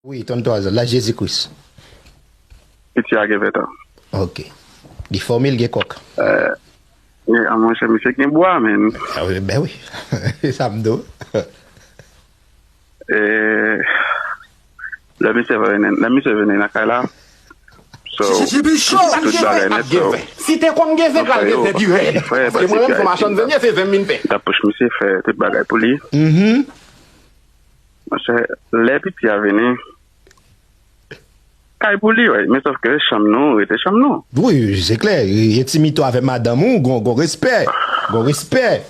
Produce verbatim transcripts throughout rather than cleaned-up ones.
Wi, trannntwa zan, laj Jezi Kris. Piti a gen ven tan. Ok. Li fòme, l gen kòk. Eh, ah, monchè, misye gen bwa, menn. Ah, wi, ben wi. Se sa m di w. Eh, lè misye vini, lè misye vini nan kay la, so, tout bagay nèt, so, si te konn gen ven, pral gen ven pi rèd. Paske mwen menm, fò machann ven, se ven m vin fè. T ap pous misye fè tout bagay pou li. Monchè, lè piti a vini, kay pou li, wi. Men sòf ke chanm nou rete chanm nou. Wi, se klè. Entimite w avèk madanm ou, gon, gon respè. Gon respè.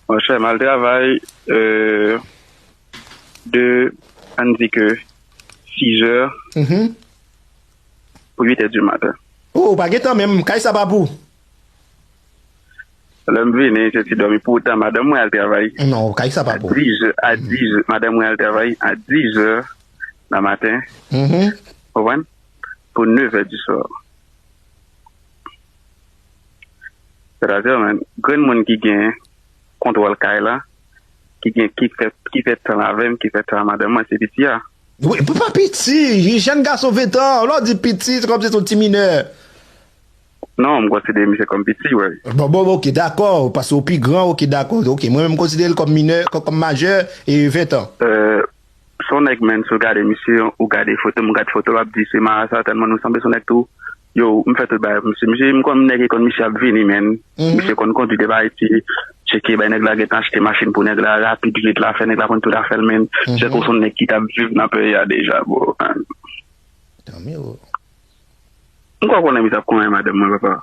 Monchè, m al travay euh, de, ann di ke sizè pou uitè di maten. Oh, ou pa gen tan menm, kay sa pa pou. Lè m vini, se ti dòmi. Poutan, madanm mwen al travay. Non, kay sa pa pou. A dizè, a dizè, madanm mwen al travay a dizè nan maten. Konprann? Pou nevè di swa. Sètadi, men, grenn moun ki gen kontwòl kay la, ki gen, ki fè, ki fè tan avè m, ki fè tan a madanm mwen, se piti a. Wi, pa piti, jèn gason ventan, lè w di piti, se kòmsi se yon ti minè. Non, m konsidere misye kòm piti, wi. Bon, bon, ok, dakò, paske w pi gran, ok, dakò, ok. Mwen menm, m konsidere l kòm minè, kòm, kòm majè, e ventan. Euh, se yon nèg, menn, si w gade misye, ou gade foto m, ou gade foto l, w ap di se marasa, tèlman nou sanble, se yon nèg tou. Yo, m fè tout bagay pou misye. Misye, m konn nèg ki konn misye ap vini, menn. Misye konn kondui depi Ayiti, tcheke bay nèg la, gentan achte machin pou nèg la, rapid, rit la, fè nèg la konn tout afè l, menn. Misye konn se yon nèg ki t ap viv nan peyi a deja, bro. Tanmye, bro. M kwè w konnen misye ap konyen madanm mwen, papa.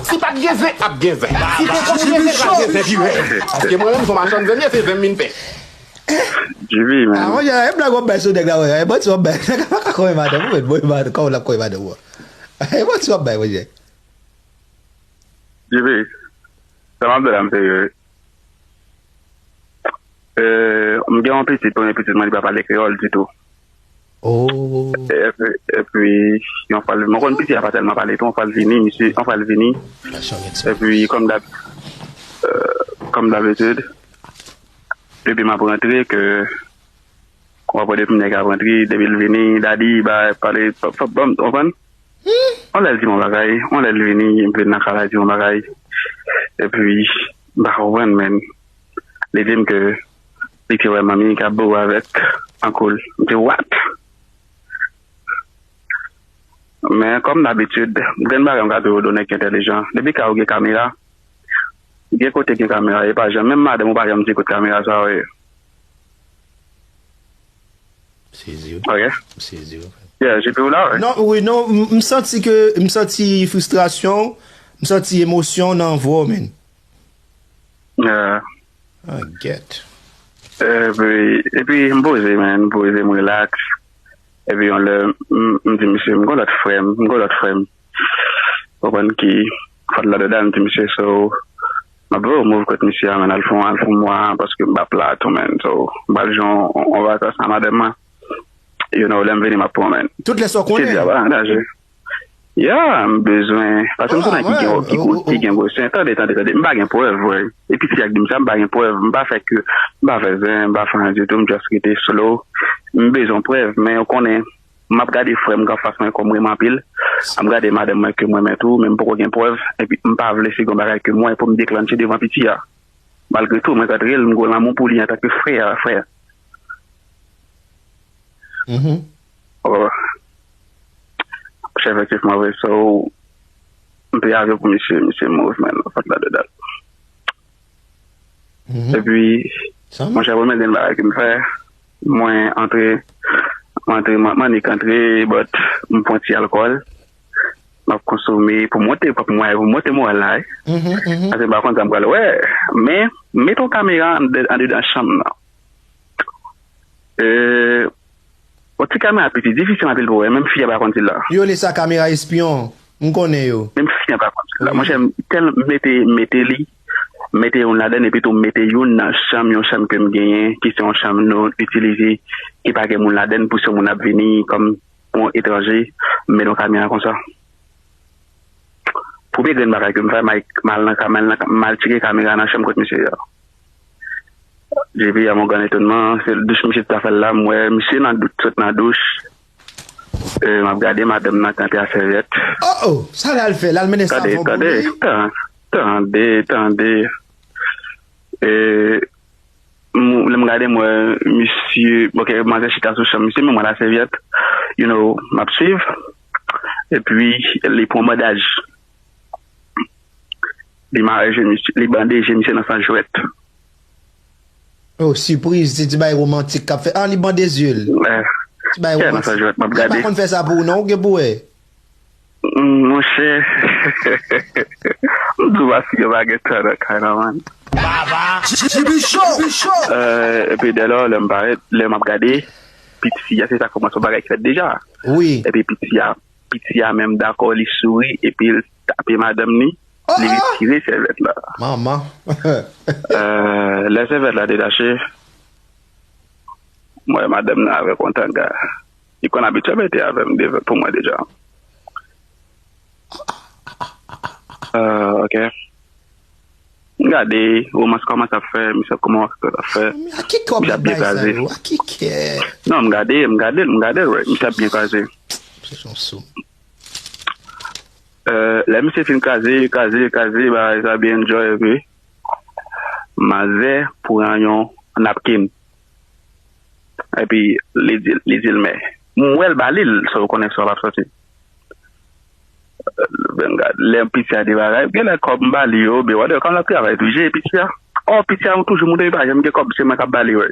Si pa t gen ven, ap gen ven. Si te konn gen ven, t ap gen ven pi rèd. Paske mwen menm, se yon machann ven m ye, se ven m vin fè. Jimmy, man. Ah, monchè, e blag w ap bay sou nèg la, monchè. E manti w ap bay. Nèg la pa ka konyen madanm ou, menn. Bon, e madanm, kòman l ap konyen madanm ou? E manti w ap bay, monchè. Jimmy, sa m ap di w la, m serye. Euh, m gen yon pitit, premye pitit mwen, li pa pale kreyòl ditou. Oh. Epi, epi, yon fwa l, mwen konn pitit la pa tèlman pale tou, yon fwa l vini, misye, yon fwa l vini. Epi, kòm dab, euh, kòm dabitid, depi m ap rantre, ke, konprann, depi m nèg ap rantre, depi l vini, dadi, bay, pale, pap, pap, banm, konprann? Yon lè l di m yon bagay, yon lè l vini, m vin nan kay la, di m yon bagay. Epi, m pa konprann, menn. Li di m ke li te wè manmi k ap boure avèk ankou l. M di, what? Men, kòm dabitid, grenn bagay m ka toujou di w, nèg ki entèlijan. Depi kay ou gen kamera, gen kote gen kamera, e pa janm, menm madanm ou pa janm di kote kamera sa yo ye. Sezi wi. Ok. Sezi wi. Yeah, J P ou la, wi. Non, wi, non, m santi ke, m santi fristrasyon, m santi emosyon nan vwa w, menn. Yeah. Ah, gyèt. Epi, epi m poze, menn, m poze, m relax. Epi yon lè, m di misye, m gon lòt frè m, m gon lòt frè m. Ou konprann ki fòt la dedan, m di misye, so, m ap voye w move kot misye a, menn, al fè, al fè yon mwa, paske m p ap la tou, menn, so, m pral jwenn yon vakans a madanm mwen. You know, lè m vini, m ap pran w, menn. Tout lè sa w konnen. Misye di, a pa angaje. Yeah, m bezwen, paske m se yon nèg ki gen, ki gen gwo sen, tande, tande, tande, m pa gen prèv, vre. E piti a k di m sa, m pa gen prèv, m pa fè ke, m pa fè zen, m pa fè anyen ditou, m just rete slow. M bezwen prèv, men ou konnen, m ap gade frè m k anfas mwen kòm renmen anpil, m ap gade madanm mwen ke m renmen tou, men m poko gen prèv, epi m pa vle se gen yon bagay ke m wè pou m deklannche devan piti a. Malgre tou, mwen kontre l, m gen lanmou pou li antanke frè a, frè. Monchè, efektivman vre, so, m peye avyon pou misye, misye move, man, fòt la dedan. Epi, monchè, premye grenn bagay ke m fè, mwen antre, mwen antre, m annik antre, but m pran ti alkòl, m ap konsome pou monte, pou mwen, pou monte moral la, wi. Paske m pa konn sa m pral wè. Men, m mete yon kamera andedan chanm nan. Euh, yon ti kamera piti, difisil anpil pou wè, menm fi a pa konn si l la. Yo rele sa kamera espyon. M konnen yo. Menm fi a pa konn si l la. Monchè, m tèl m mete, m mete li, m mete youn ladann, epi tou m mete youn nan chanm, yon chanm ke m genyen, ki se yon chanm nou itilize, ki pa gen moun ladann, pou si yon moun ap vini, kòm yon etranje, m mete yon kamera konsa. Premye grenn bagay ke m fè, m al nan, m al nan, m al tcheke kamera nan chanm kot misye ye a. J'ai vu à mon grand étonnement, se douch misye t ap fè l la, m wè misye nan douch, sot nan douch. E, m ap gade madanm nan kanpe ak sèvyèt. Oh, oh! Sa l al fè? L al mennen savon pou li? Tande, tande, tande. E, lè m gade, m wè misye, ok, manzè chita sou chanm misye, men mwen la sèvyèt, you know, m ap swiv. Epi, li pran bandaj. Li mare je misye, li bande je misye nan sans jwèt. Oh, sipriz, se ti bagay womantik k ap fèt. Ah, li bande zye l. Ti bagay womantik. Nan sans jwèt, m ap gade. Li pa konn fè sa pou ou non, ou gen pou wè. Monchè, m di w pa si yo pa gen tan nan kay la, man. Baba, T V Show! Epi dèlò, lè m parèt, lè m ap gade, piti fi a, se sa kòmanse yon bagay ki fèt deja. Wi. Epi piti a, piti a menm dakò, li souri, epi l tape madanm li, li retire sèvyèt la. Manman. Lè sèvyèt la detache, m wè madanm nan avèk yon tanga. Li konn abitye mete avè m devan pou mwen deja. Ah, ok. M gade, womans kòman sa ap fè, misye ap kòman womans sa ap fè. Misye ap byen kraze. Non, m gade, m gade, m gade, wè, misye ap byen kraze. Lè misye fin kraze, kraze, kraze, bagay sa byen enjoy, epi manzè pran yon napkin. Epi li di, li di l, men, m wè l ba li l, so ou konnen sa w ap sòti. Lè piti a debare, genlè kòb m ba li yo, oubyen whatever, kòm l ap travay tou, jere piti a. Ò, piti a toujou moutre li pa janm gen kòb, se mwen k ap ba li yo.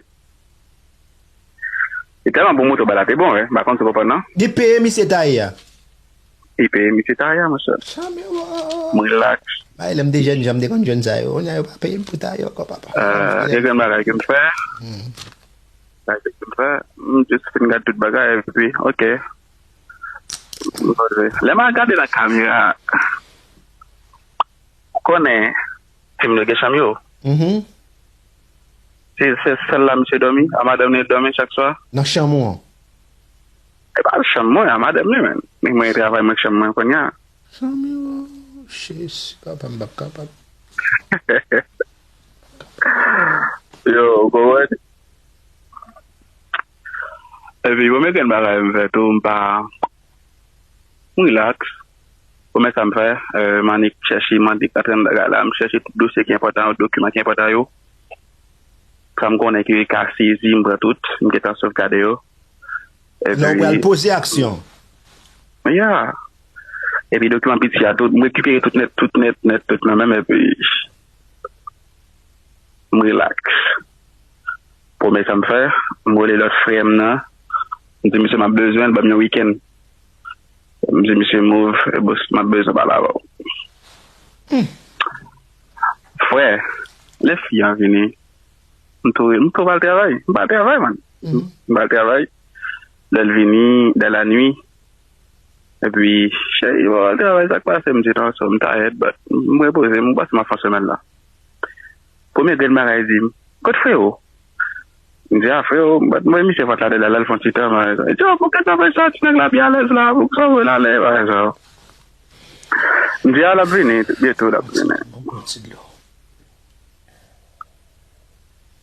Li tèlman bon moto ba la te bon, wi. M pa konn si w konprann, non. Li peye misye taye a. Li peye misye taye a, monchè. M rilaks. Bay, lè m te jèn jan, m te konn jwenn sa yo. Kounye a yo pa peye m pou taye ankò, papa. Gen grenn bagay ke m fè. Bagay ke m fè. M jis fin gade tout bagay, epi, ok. Lè m al gade nan kamera, ou konnen, fim yo gen chanm yo. Se, se sèl la misye dòmi, a madanm li dòmi chak swa. Nan chanm ou an? E pa chanm mwen, a madanm li menm. Men mwen travay mwen chanm mwen kounye a. Chanm yo, Jezi, papa m p ap kapab. Yo, ou konprann? Epi, premye grenn bagay m fè tou, m pa, m rilaks. Premye sa m fè, m annik chèche, m annik antre nan bagay la, m chèche tout dosye ki enpòtan yo, dokiman ki enpòtan yo. Sa m konnen ki ka sezi, m pran tout, m gentan sovgade yo. Epi, lè w pral poze aksyon. Ya. Epi dokiman piti a, tout, m rekipere tout nèt, tout nèt, nèt, tout nan men m, epi m rilaks. Premye sa m fè, m rele lòt frè m nan. M di, "Mesye, m ap bezwen l, ban m yon wikenn." M di, "Mesye, move, e bòs, m ap bezwen pale avè w." Frè, lè fi a vini, m tou, m tou pral travay. M pral travay, man. M pral travay. Lè l vini, dans la nuit, epi, "Cheri, m pral travay, sa k pase?" M di, "Non, so, m tired, but m repoze, m panse m ap fè yon semèn la." Premye grenn bagay li di m, "Kot freo?" M di, "A, freo, but mwen, misye fòt la, de la, l al fè yon ti tan, bagay sa." Li di, "O, pou kisa fè sa, ti nèg la byen alèz la, pou kisa w voye l ale, bagay sa." M di, "A, l ap vini, byento l ap vini."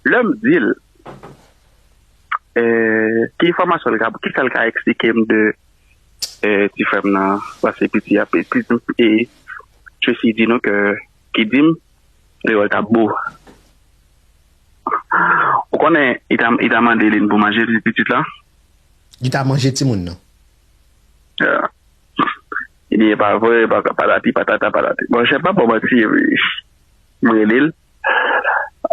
Lè m di l, eh, ki enfòmasyon l ka, kisa l ka eksplike m de, eh, ti frè m nan, paske piti a, piti, e, Tracy di nou ke, ki di m, Rewòl t ap bo. Ou konnen, li ta, li ta mande Lin pou manje pitit la. Li ta manje timoun nan. Ya. Li di, "E pa vre, pa, patati, patata, patati." Bon, chèf pa bon manti, epi m rele l.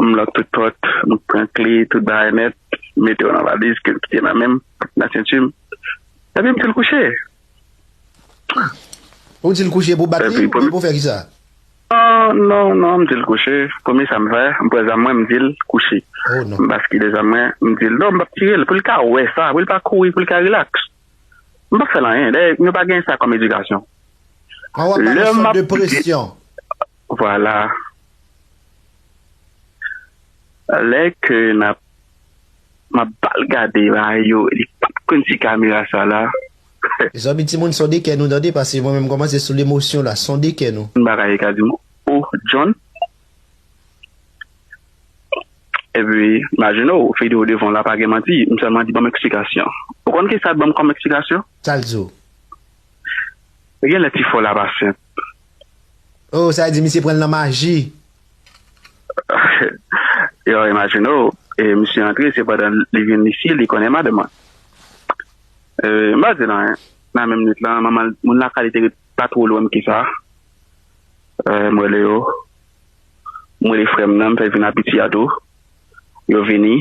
M lòk tout pòt, m pran kle, tout bagay nèt, mete yo nan valiz, ke m kite nan men m, nan senti m. Epi m di l kouche. Ou di l kouche pou bat li, oubyen pou fè kisa? Non, non, non, m di l kouche. Premye sa m fè, m pran zam mwen, m di l kouche. M baskile zam mwen, m di l non, m p ap tire l, pou l ka wè sa, pou l pa kouri, pou l ka rilaks. M p ap fè l anyen. Dayè, nou pa gen sa kòm edikasyon. An w ap ba l yon sòt de presyon. Vwala. Lè ke n ap, m ap ba l gade bagay yo, li p ap konn si kamera sa la. Mezanmi, timoun, sonde kè nou, tande, paske mwen menm kòmanse sou lemosyon la, sonde kè nou. Yon bagay li ka di m, "O, John." Epi, imajine w, figi w devan w la pa gen manti, m sèlman di ban m eksplikasyon. Ou konn kisa l ban m kòm eksplikasyon? Sa l di w? Genlè ti fò la pa senp. Oh, sa vle di misye pran l nan maji. Yo, imajine w, e misye antre, se pandan li vin isi, li konnen madanm mwen. E, m pa di l anyen. Nan menm nwit lan, manman, moun lakay li te ret pa two lwen m ki sa. E, m rele yo. M rele frè m nan, m fè vin Abitiya tou. Yo vini.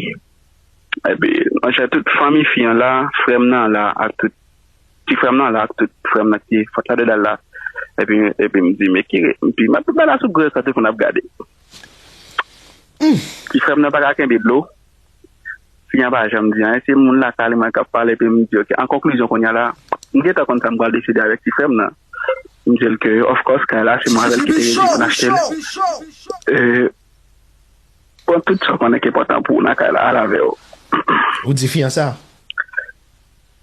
Epi, monchè, tout fanmi fi an la, frè m nan la, ak tout ti frè m nan la, ak tout frè m nan ki fòt la dedan la. Epi, epi m di, men ki re-, epi m ap bay la sou gwo ekran, tout moun ap gade. Ti frè m nan pa ka kenbe dlo. Fi an pa janm di anyen, se moun lakay li mwen k ap pale, epi m di, ok, an konklizyon, kounye a la, m gentan konn sa m pral deside avèk ti frè m nan. M di l ke, of course, kay la, se mwen avè l ki te rele pou n achte l. E, pran tout sa w konnen ki enpòtan pou ou nan kay la, al avè w. Ou di fi an sa?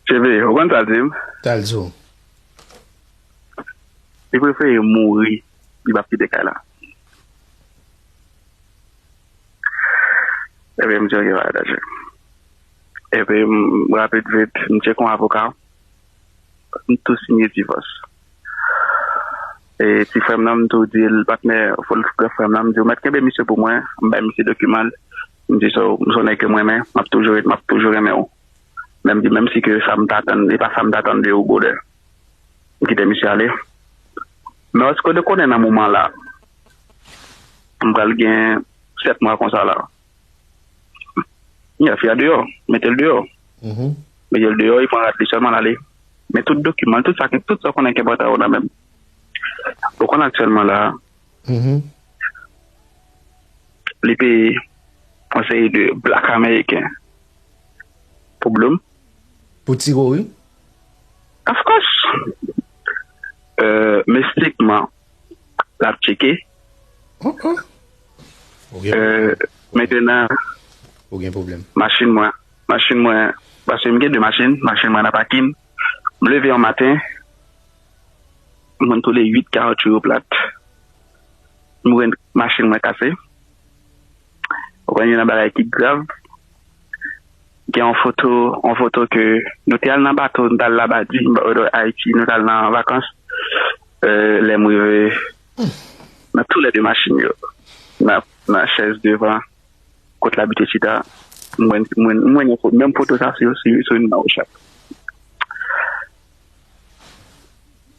Cheve, ou konn sa l di m? Sa l di w? Li prefere mouri, li p ap kite kay la. Epi m di, ok, pa gen danje. Epi m, rapid vit, m tcheke yon avoka, m tou siyen divòs. E ti frè m nan, m tou di l, patnè, fò l, frè m nan, m di, ou mèt kenbe misye pou mwen, m bay misye dokiman l. M di, so, m se yon nèg ke m renmen, m ap toujou, m ap toujou renmen w. Men m di, menm si ke sa m t atann, e pa sa m t atann de ou, brother. M kite misye ale. Men èske w te konnen nan moman la, m pral gen sèt mwa konsa la? Nya, fi a deyò, mete l deyò. Mete l deyò, li pran rad li sèlman l ale. Men tout dokiman, tout sa, tout sa w konnen ki enpòtan yo nan men m. Ou konn aktyèlman la, li peye yon seri de blak ameriken pou Bloom. Pou tire w, wi. Of course. Euh, mistikman, l ap tcheke. Oh, oh. Ou gen, Euh, mentnan, ou gen pwoblèm. machin mwen, machin mwen, paske m gen de machin, machin mwen nan pakin. M leve yon maten, m konn tou le uit kawoutchou yo plat. M wè machin mwen kase. Ou konn youn nan bagay ki grav. Gen yon foto, yon foto ke nou te al nan bato, nou t al Labadi, m pa wè Ayiti, nou t al nan vakans. Euh, lè m rive, nan tou lè de machin yo, nan, nan chèz devan, kot l abite chita, mwen, mwen, mwen yon foto, menm foto sa sou, sou, sou youn nan Oshak.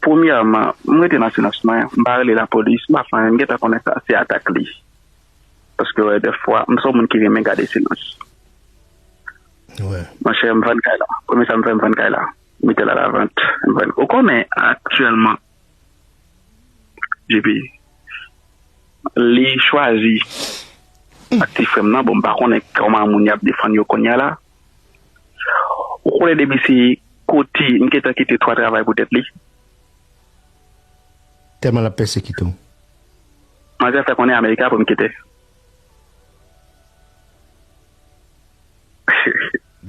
Premyèman, m rete nan silans mwen, m pa rele lapolis, m pa fè anyen, m gentan konnen sa, se atak li. Paske, wè, dèfwa, m se yon moun ki renmen gade silans. Wè. Monchè, m vann kay la. Premye sa m fè, m vann kay la. M mete l alavant. M vann. Ou konnen, aktyèlman, J P, li chwazi ak ti frè m nan. Bon, m pa konnen kòman moun y ap defann yo kounye a la. Ou konnen depi se kote m gentan kite twa travay pou tèt li. Tèlman l ap pèsekite w. Manzè fè konnen Amerika pou m kite.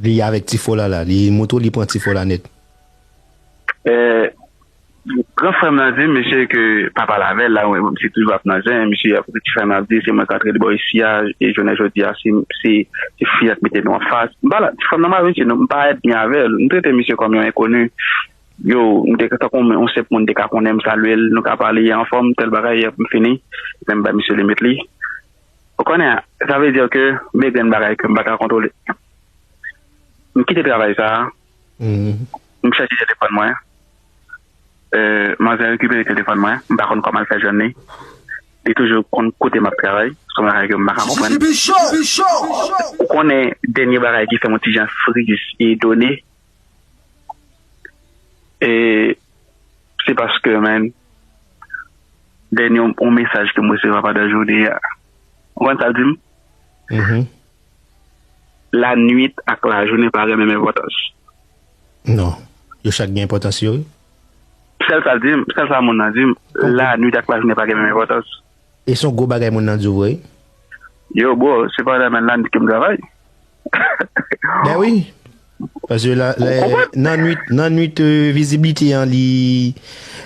Li avèk ti fo la la. Li montre w li pran ti fo la nèt. Eh, gran frè m nan di m, misye ke pa pale avè l la, mwen, misye toujou ap nan zen, misye ap, ti frè m nan di, se mwen k antre li bò isi a, e jounen jodi a, se, se, se fi a k mete nou anfas. M pa la, ti frè m nan m avè misye, non, m pa èdmi avè l, m trete misye kòm yon enkoni. Yo, m te, tankou yon senp moun te ka konnen m, salye l, nou ka pale, anfòm, tèl bagay, m fini, men m bay misye limit li. Ou konnen, sa vle di ke m gen grenn bagay ke m pa ka kontwole. M kite travay sa a. M chèche telefòn mwen. Euh, manzè rekipere telefòn mwen. M pa konn kòman l fè jwenn li. Li toujou konn kote m ap travay. Se yon bagay ke m pa ka konprann. Ou konnen dènye bagay ki fè m yon ti jan friz e etone. E se paske, man, dènye yon, yon mesaj ke m resevwa pandan jounen an. Ou konn sa l di m? Lannuit ak lajounen pa gen menm enpòtans. Non. Yo chak gen enpòtans yo, wi. Sèl sa l di m, sèl sa moun nan di m, lannuit ak lajounen pa gen menm enpòtans. E se yon gwo bagay moun nan di w vre. Yo, bro, se pandan menm lannuit ke m travay. Ben wi. Paske la, la, Ou konprann? Nan nwit, nan nwit, euh, vizibilite an li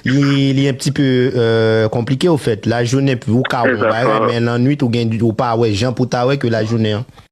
li li un petit peu euh, konplike, ou fèt. Lajounen ou ka wè yon bagay, Exactement. Men lannwit ou gen ou pa wè jan pou ta wè ke lajounen an.